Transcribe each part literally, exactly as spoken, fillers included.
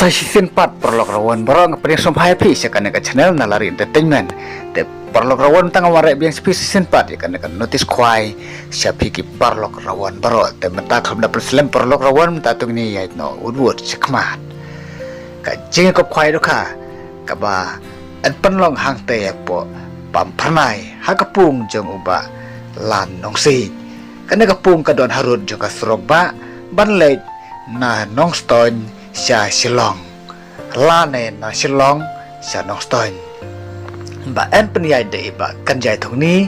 Sa shisien pat paralok rawon baroh nga pdiang sngewbha ïa phi sha kane ka channel Nalari Entertainment. Te paralok rawon, tang nga wan rep biang sha phi shisien pat ïa kane ka notice khwai sha phi ki paralok rawon baroh. Te mynta khlem da pynslem paralok rawon, mynta to ngin ïaid noh wut wut shakhmat. Ka jingïakop khwai dohkha kaba yn pynlong hangtei hapoh Pamphyrnai ha ka pung jong u Bah Lan Nongsiej. Kane ka pung ka don harud jong ka surok bah ban leit na Nongstoiñ sha Shillong, lane na Shillong sha Nongstoiñ. Ba yn pynïaid da i Bah Kynjai Thongni,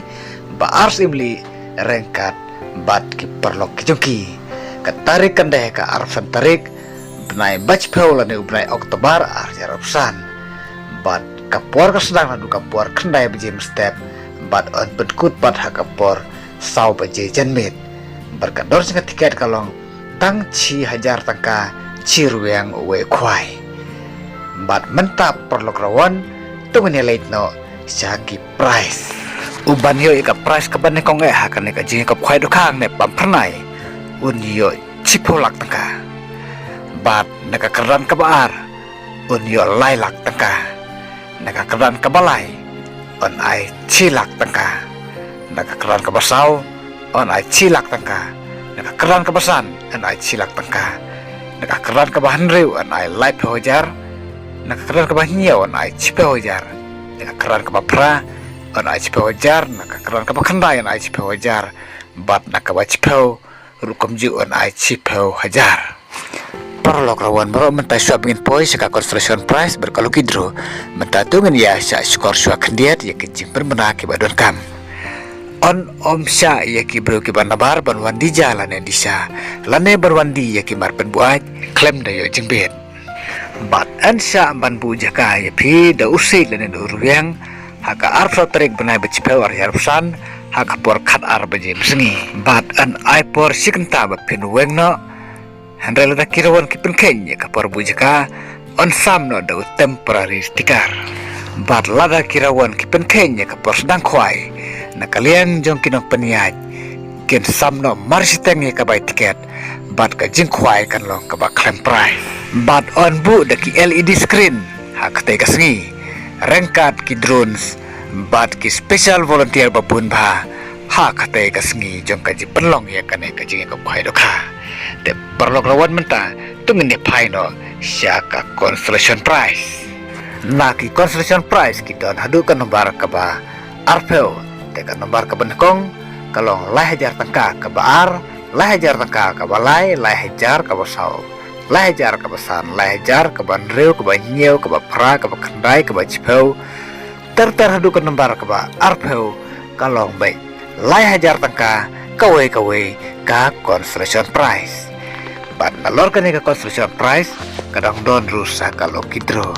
Bah Ars Imli ryngkat bad ki paralok ki jong ki. Ka tarik kan dei ka arphew san tarik bnai ba shiphew lane u bnai October ar hajar arphew san. Bad ka por ka sdang naduh ka por khyndai baje mynstep bad yn pynkut pat ha ka por saw baje janmiet. Bad ka dor jong ka tiket ka long tang shi hajar tyngka shi rwiang uwei u khwai. Bad mynta paralok rawon, to ngin ïa leit noh sha ki prize. U ban ïoh ïa ka prize kaba nyngkong eh ha kane ka jingïakop khwai dohkha ne Pamphyrnai, un ïoh shiphew lak tyngka. Bad na ka kyrdan kaba ar, un ïoh lai lak tyngka. Na ka kyrdan kaba lai, yn ai shi lak tyngka. Na ka kyrdan kaba saw, yn ai shi lak tyngka. Na ka kyrdan kaba san, yn ai shi lak tyngka. Na ka kyrdan kaba hynriew, yn ai laiphew hajar. Na ka kyrdan kaba hynñiew, yn ai shiphew hajar. Na ka kyrdan kaba phra, yn ai shiphew hajar. Na ka kyrdan kaba khyndai, yn ai shiphew hajar. Bad na kaba shiphew ruh kumjuh, yn ai shiphew hajar. Paralok rawon baroh, mynta shuwa ba ngin poi sha ka consolation prize bad ka lucky draw, mynta to ngin ïa shah shkor shuwa khyndiat ïa ki jingpynbna kiba donkam. Yn ym shah ïa ki briew kiba nabar ban wan die ja lane die sha, lane ban wan die ïa ki mar pynbuaid khlem da ïoh jingbit. Bad yn shah ban buh jaka ïa phi da u siej lane da u rwiang ha ka arphew tarik bnai ba shiphew ar hajar arphew san ha ka por khatar baje mynsngi. Bad yn ai por shi kynta ba phin weng noh. Hynrei lada ki rawon ki pynkheiñ ïa ka por buh jaka, yn sam noh da u temporary sticker. Bad lada ki rawon ki pynkheiñ ïa ka por sdang khwai, na ka liang jong ki nongpynïaid kin sam noh mar shiteng ïa ka bai tiket, bad ka jingkhwai kan long kaba khlem prize. Bad yn buh da ki L E D screen ha katei ka sngi, ryngkat ki drones bad ki special volunteer ba bun bha ha katei ka sngi jong ka jingpynlong ïa kane ka jingïakop khwai dohkha. Te paralok rawon, mynta to ngin ïa phai noh sha ka consolation prize. Na ki consolation prize ki don haduh ka nombar kaba arphew. Te ka nombar kaba nyngkong ka long lai hajar tyngka, kaba ar lai hajar tyngka, kaba lai lai hajar, kaba saw lai hajar, kaba san lai hajar, kaba hynriew, kaba hynñiew, kaba phra, kaba khyndai, kaba shiphew, ter ter haduh ka nombar kaba arphew ka long beit lai hajar tyngka kawei kawei ka consolation prize. Bad nalor kane ka consolation prize ka dang don ruh sa ka lucky draw.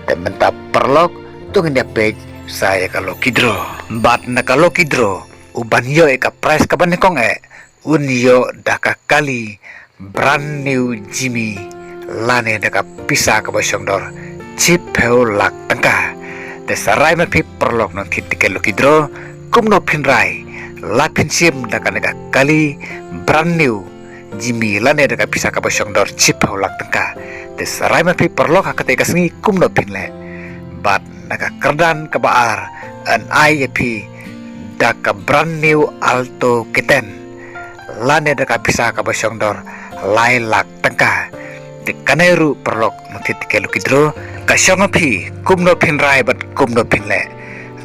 Te mynta paralok, to ngin ïa peit sa ïa ka lucky draw. Bad na ka lucky draw, u ban ïoh ïa ka prize kaba nyngkong eh, un ïoh da ka kali brand new Jimmy, lane da ka pisa kaba shong dor shiphew lak tyngka. Te sa rai ma phi paralok nongthied tiket lucky draw, kumno phin rai, la phin shim da kane ka kali brand new Jimmy lane da ka pisa kaba shong dor shiphew lak tyngka. Te sa rai ma phi paralok ha katei ka sngi kumno phin leh. Bad na ka kyrdan kaba ar, yn ai ïa phi da ka brand new Alto K ten, lane da ka pisa kaba shong dor lai lak tyngka. Te kane ruh paralok nongthied tiket lucky draw, ka shong ha phi kumno phin rai bad kumno phin leh.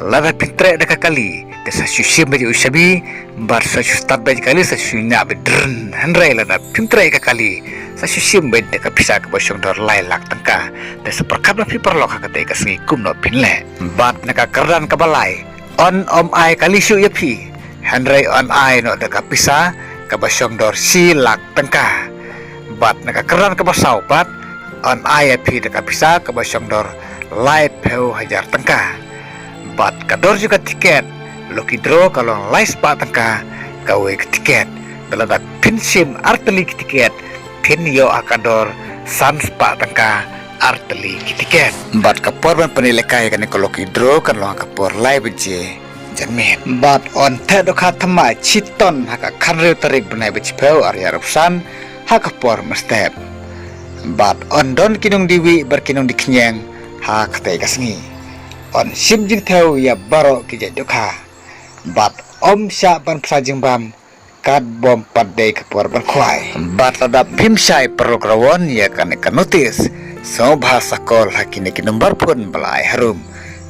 Lada phin treh da ka kali, te sa shu shim beit u shabi, bad sa shu start beit kali, sa shu ñiah beit drn. Hynrei lada phin treh ka kali, sa shu shim beit da ka pisa kaba shong dor lai lak tyngka. Te sa pyrkhat ma phi paralok ha katei ka sngi kumno phin leh. Bad na ka kyrdan kaba lai, yn ym ai kali shuh ïa phi, hynrei yn ai noh da ka pisa kaba shong dor shi lak tyngka. Bad na ka kyrdan kaba saw pat, yn ai ïa phi da ka pisa kaba shong dor laiphew hajar tyngka. Bad ka dor jong ka tiket lucky draw ka long lai spah tyngka kawei ka tiket. Bad lada phin shim artylli ki tiket, phin ïoh ha ka dor san spah tyngka artylli ki tiket. Bad ka por ban pynïalehkai ïa kane ka lucky draw kan long ha ka por lai baje janmiet. Bad yn theh dohkha thymmai shitom ha ka khathynriew tarik bnai ba shiphew ar hajar arphew san ha ka por mynstep. Bad yn don ki nongdie wieh bad ki nongdie khñiang ha katei ka sngi. Yn shim jingthew ïa baroh ki jait dohkha. Bad ym shah ban pynshai jingbam kat bym pat dei ka por ban khwai. Bad lada phim shai paralok rawon ïa kane ka notis, sngewbha sa call ha kine ki number phone ba la ai harum.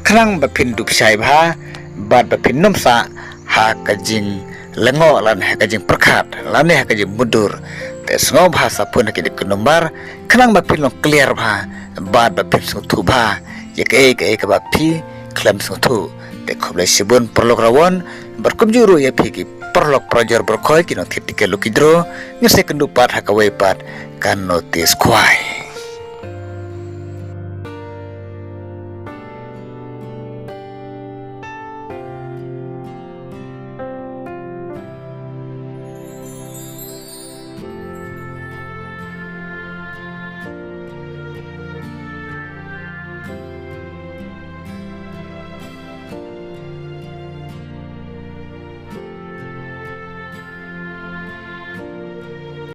Khnang ba phin dup shai bha, bad ba phin nym sah ha ka jinglyngngoh lane ha ka jingpyrkhat lane ha ka jingmutdur. Te sngewbha sa phone ha kine ki number, khnang ba phin long clear bha, bad ba phin sngewthuh bha ïa kaei kaei kaba phi khlem sngewthuh. Te khublei shibun paralok rawon, bad kumjuh ruh ïa phi ki paralok parajor baroh khoit ki nongthied tiket lucky draw, ngin sa ïakynduh pat ha kawei pat ka notis khwai.